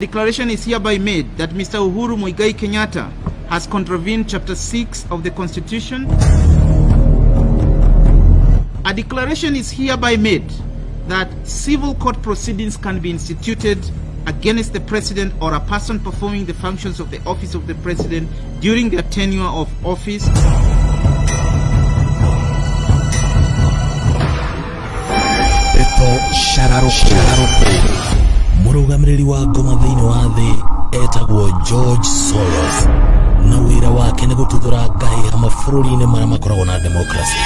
Declaration is hereby made that Mr. Uhuru Muigai Kenyatta has contravened Chapter 6 of the Constitution. A declaration is hereby made that civil court proceedings can be instituted against the President or a person performing the functions of the office of the President during their tenure of office. Ndeto Shararoko Mũrũgamĩrĩri wa ngoma thĩinĩ wa thĩ etagwo George Soros na wĩra wake nĩ gũtuthũra ngahĩha mabũrũri-inĩ marĩa makoragwo na demokrasi.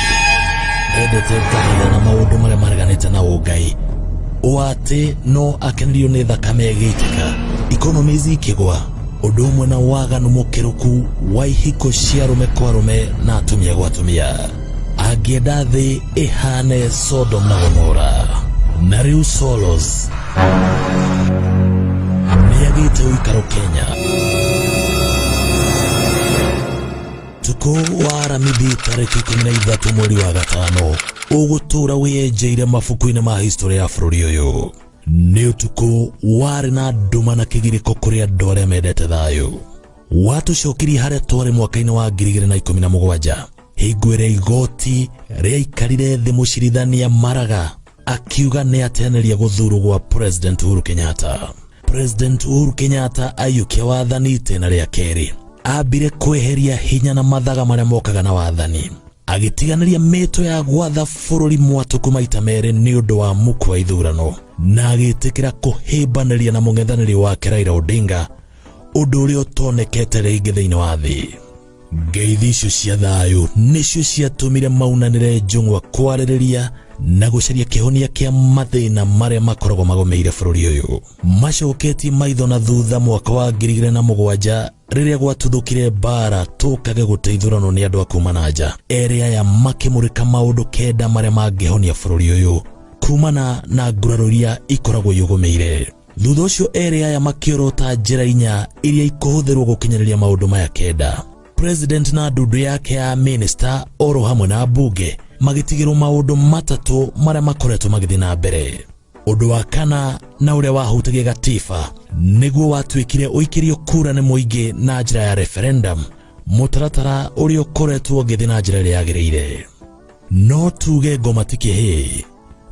Endete ngahĩha na maũndũ marĩa mareganĩte na ũngai, o atĩ no akenirio nĩ thakame ĩgĩitĩka, economies ikĩgwa, ũndũ ũmwe na waganu mũkĩrũku wa ihiko cia arũme kwa arũme na atumia gwa atumia. Angĩenda thĩ ĩhane Sodom na Gomora. Na rĩu Soros nĩagĩte ũikaro Kenya. Tukũ wa Aramithi tarĩki 13 mweri wa gatano ũgũtũra wĩyenjeire mabuku-inĩ ma history ya bũrũri ũyũ. Nĩ ũtukũ warĩ na nduma na kĩgirĩko kũrĩ andũ arĩa mendete thayũ. Watũcokirie harĩa twarĩ mwaka-inĩ wa 2017 hingo ĩrĩa igoti rĩaikarire thĩ mũcirithania Maraga akiuga nĩ ateanĩria gũthurwo gwa President Uhuru Kenyatta. President Uhuru Kenyatta aiyũkia wathani itĩna rĩa kerĩ, ambire kweheria hinya na mathaga marĩa mokaga na wathani, agĩtiganĩria mĩto ya gwatha bũrũri mwatũku maita merĩ nĩ ũndũ wa muku wa ithurano, na agĩtĩkĩra kũhĩmbanĩria na mũng'ethanĩri wake Raila Odinga, ũndũ ũrĩa ũtonekete rĩngĩ thĩinĩ wa thĩ. Ngeithi icio cia thayũ nĩcio ciatũmire maunanĩre njũng'wa kwarĩrĩria na gũcaria kĩhonia kĩa mathĩna marĩa makoragwo magomeire bũrũri ũyũ. Macoketie maitho na thutha mwaka wa 2007 rĩrĩa gwatuthũkire mbara tũkage gũteithũranwo nĩ andũ a kuma na nja. Erĩ aya makĩmũrĩka maũndũ kenda marĩa mangĩhonia bũrũri ũyũ kumana na nguraro iria ikoragwo iũgũmĩire. Thutha ũcio erĩ aya makĩorota njĩra inya iria ikũhũthĩrwo gũkinyanĩria maũndũ maya kenda. President na ndundu yake ya minister oro hamwe na mbunge magĩtigĩrwo maũndũ matatũ marĩa makoretwo magĩthiĩ na mbere. Ũndũ wa kana na ũrĩa wahutagia gatiba nĩguo watuĩkire ũikĩrio kura nĩ mũingĩ na njĩra ya referendum, mũtaratara ũrĩa ũkoretwo ũgĩthiĩ na njĩra ĩrĩa yagĩrĩire. No tuge ngoma ti kĩhĩĩ.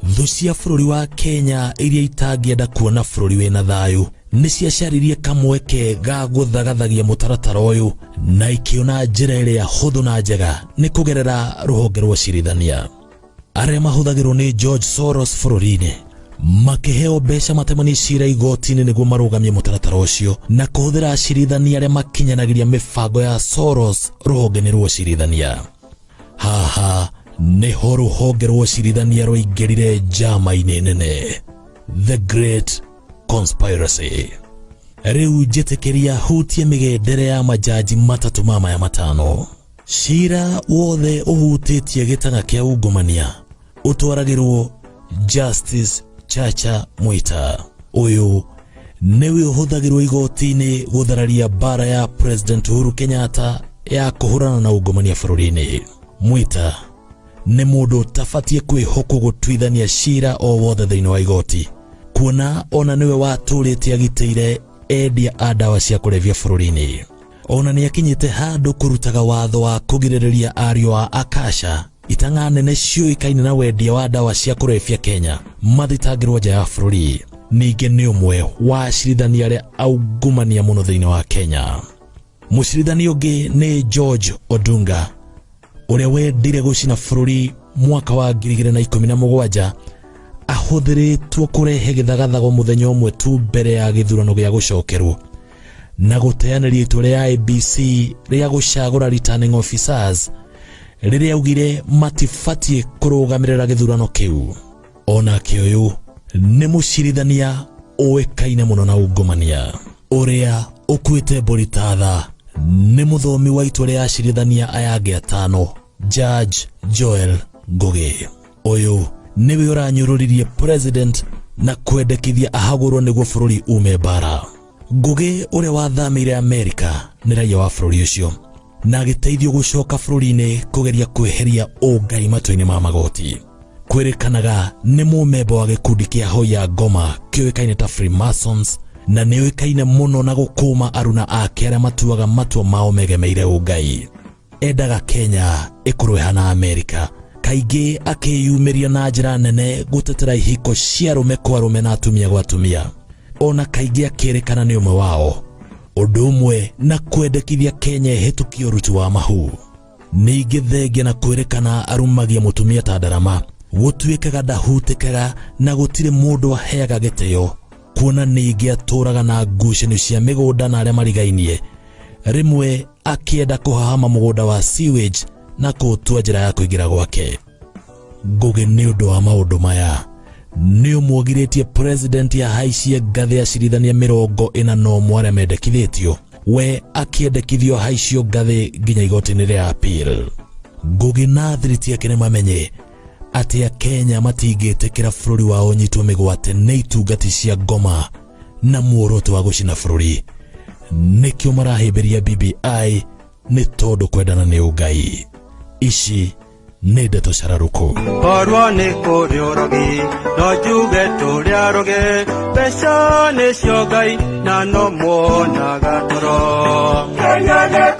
Thũ cia bũrũri wa Kenya iria itangĩenda kuona bũrũri wĩna thayũ nĩ ciacaririe kamweke ga gũthagathagia mũtaratara ũyũ na ikĩona njĩra ĩrĩa hũthũ na njega nĩ kũgerera rũhonge rwa ũcirithania. Arĩa mahũthagĩrwo nĩ George Soros bũrũri-inĩ makĩheo mbeca matemanie cira igoti-inĩ nĩguo marũgamie mũtaratara ũcio na kũhũthĩra acirithania arĩa makinyanagĩria mĩbango ya Soros rũhonge-inĩ rwa ũcirithania. Haha nĩho rũhonge rwa ũcirithania rwaingĩrire njama-inĩ nene, The Great Conspiracy. Rĩu njĩtĩkĩria hutie mĩgendere ya majaji matatũ ma maya matano. Cira wothe ũhutĩtie gĩtang'a kĩa ungumania ũtwaragĩrwo Justice Chacha Mwita. Ũyũ nĩwe ũhũthagĩrwo igoti-inĩ gũthararia mbara ya President Uhuru Kenyatta ya kũhũrana na ungumania bũrũri-inĩ. Mwita nĩ mũndũ ũtabatiĩ kwĩhokwo gũtuithania cira o wothe thĩinĩ wa igoti, kuona ona nĩwe watũrĩte agitĩire endia a ndawa cia kũrebia bũrũri-inĩ. Ona nĩ akinyĩte handũ kũrutaga watho wa kũgirĩrĩria ariũ a Akasha, itang'a nene ciũĩkaine na wendia wa ndawa cia kũrebia Kenya, mathitangĩrwo nja ya bũrũri. Ningĩ nĩ ũmwe wa acirithania arĩa aungumania mũno thĩinĩ wa Kenya. Mũcirithania ũngĩ nĩ George Odunga, ũrĩa wendire gũcina bũrũri mwaka wa 2017 ahũthĩrĩtwo kũrehe gĩthagathago mũthenya ũmwe tu mbere ya gĩthurano gĩa gũcokerwo na gũteanĩria itua rĩa IEBC rĩa gũcagũra returning officers rĩrĩa augire matibatiĩ kũrũgamĩrĩra gĩthurano kĩu. Onake ũyũ nĩ mũcirithania ũĩkaine mũno na ungumania ũrĩa ũkuĩte mbũri ta tha. Nĩ mũthomi wa itua rĩa acirithania aya angĩ atano, Judge Joel Ngugi. Ũyũ nĩwe ũranyũrũririe president na kwendekithia ahagũrwo nĩguo bũrũri ume mbara. Ngugi ũrĩa wathamĩire Amerika nĩ raia wa bũrũri ũcio na agĩteithio gũcoka bũrũri-inĩ kũgeria kweheria ũngai matua-inĩ ma magoti. Kwĩrĩkanaga nĩ mũmemba wa gĩkundi kĩa hoi ya ngoma kĩũĩkaine ta Freemasons. Na nĩ ũĩkaine mũno na gũkũma aruna ake arĩa matuaga matua mao megemeire ũngai. Endaga Kenya ĩkorwo ĩhana Amerika, kaingĩ akĩyumĩria na njĩra nene gũtetera ihiko cia arũme kwa arũme na atumia gwa atumia, ona kaingĩ akĩrĩkana nĩ ũmwe wao, ũndũ ũmwe na kwendekithia Kenya ĩhĩtũkie ũruti wa mahu. Ningĩ thengia na kwĩrĩkana arumagia mũtumia ta ndarama, gũtuĩkaga ndahutĩkaga na gũtirĩ mũndũ aheaga gĩtĩo, kuona ningĩ atũraga na ngucanio cia mĩgũnda na arĩa marigainie, rĩmwe akĩenda kũhahama mũgũnda wa sewage na kũũtua njĩra ya kũingĩra gwake. Ngũgĩ nĩ ũndũ wa maũndũ maya nĩ ũmwogirĩtie president ahaicie ngathĩ acirithania 41 arĩa mendekithĩtio, we akĩendekithio ahaicio ngathĩ nginya igoti-inĩ rĩa appeal. Ngũgĩ na thiriti yake nĩ mamenye atĩ Akenya matingĩtĩkĩra bũrũri wao ũnyitwo mĩgwate nĩ itungati cia ngoma na muoroto wa gũcina bũrũri. Nĩkĩo marahĩmbĩria BBI, nĩ tondũ kwendana nĩ ũngai. Ici nĩ ndeto cararũkũ. Korwo nĩ kũrĩ ũrogi, no njuge tũrĩ aroge. Mbeca nĩcio Ngai na no muonaga toro. Kenya nĩ